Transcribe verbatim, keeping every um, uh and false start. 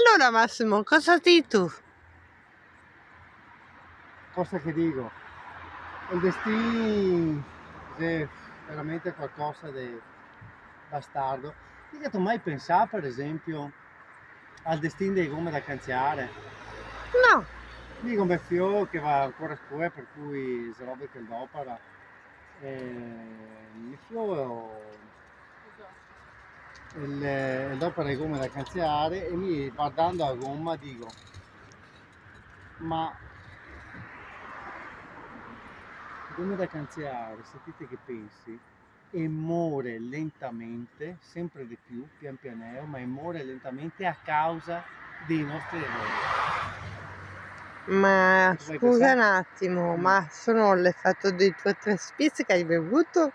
Alora, Massimo, cosa dito? Cosa che digo? El destin xe veramente qualcosa de bastardo. Ti gheto mai pensà, par esempio, al destin dee gome da canceare? No. Digo, me fiol che va ancora a scola, par cui xe robe che el dopara. Eh, me fiol el, el dopara e gome da canceare e mi, vardando la goma, digo: "Ma gome da canceare, sentite che pensi, e more lentamente, sempre de più, pian pianeo, ma e more lentamente a causa dei nostri erori." Ma scusa un atimo, ma sono l'effetto dei tuoi tre spizzi che hai bevuto?